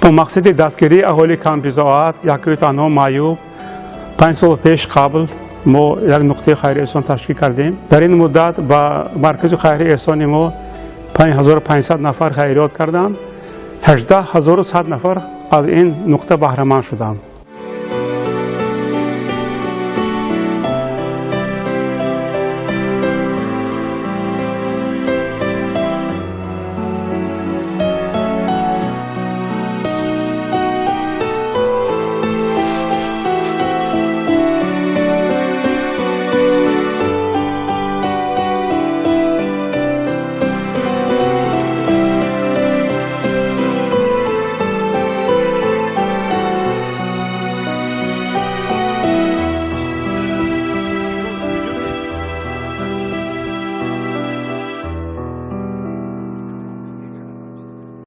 Бо мақсади дастгирии аҳолии камбизоат, яккаю танҳо, маъюб, 5 сол пеш қабл мо як нуқтаи хайри эҳсон ташкил кардем. Дар ин муддат ба маркази хайри эҳсони мо 5500 нафар хайриёт карданд, 18 100 нафар аз ин нуқта баҳраманд шуданд.